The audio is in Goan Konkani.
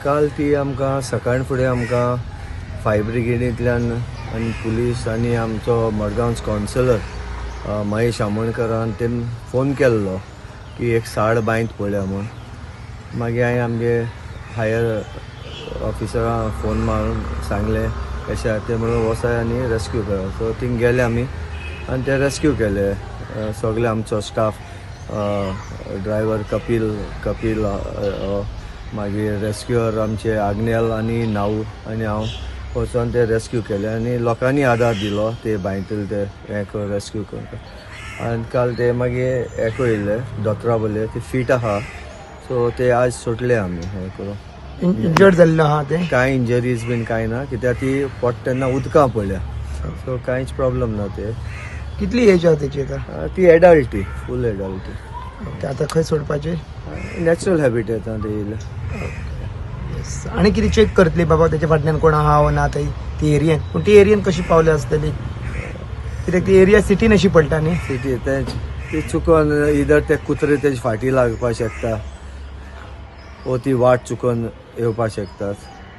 काल ती आमकां सकाळ फुडें आमकां फायर ब्रिगेडींतल्यान आनी पुलीस आनी आमचो मडगांवचो कावन्सिलर महेश आमोणकरान तेन फोन केल्लो की एक साड बांयत पडल्या म्हूण. मागीर हांवें आमगे हायर ऑफिसरां फोन मारून सांगलें कशें आहा तें म्हणून वचाय आनी रेस्क्यू करा. सो थिंग गेले आमी आनी ते रेस्क्यू केले. सगळे आमचो स्टाफ, ड्रायवर कपील कपील मागीर रेस्क्युअर आमचे आग्नेल आनी नाऊ आनी हांव वचोन ते रेस्क्यू केले आनी लोकांनी आदार दिलो ते बांयतले ते हें करून रेस्क्यू करपाक. आनी काल ते मागीर हें करिल्ले दोतोरा बोले ते फीट आहा, सो ते आज सोडले आमी हें करून. इंजर्ड जाल्लो आहा ते? कांय इंजरीज बीन कांय ना, कित्याक ती पडटा तेन्ना उदकां पडल्या, सो कांयच प्रॉब्लम ना ते. कितली एज आहा तेची आतां? ती एडल्ट, ती फूल एडल्ट. ओके, आतां खंय सोडपाचे? नॅचरल हॅबिटेटान ते येयले. आनी कितें चॅक करतली बाबा तेच्या फाटल्यान कोण आहा वो ना थंय ती एरियन? पूण ती एरियन कशी पावल्या आसतली, कित्याक ती एरिया सिटीन अशी पडटा न्ही. सिटी तेंच ती चुकोन इधर ते कुत्रे तेजे फाटी लागपाक शकता वो ती वाट चुकोन येवपाक शकतात.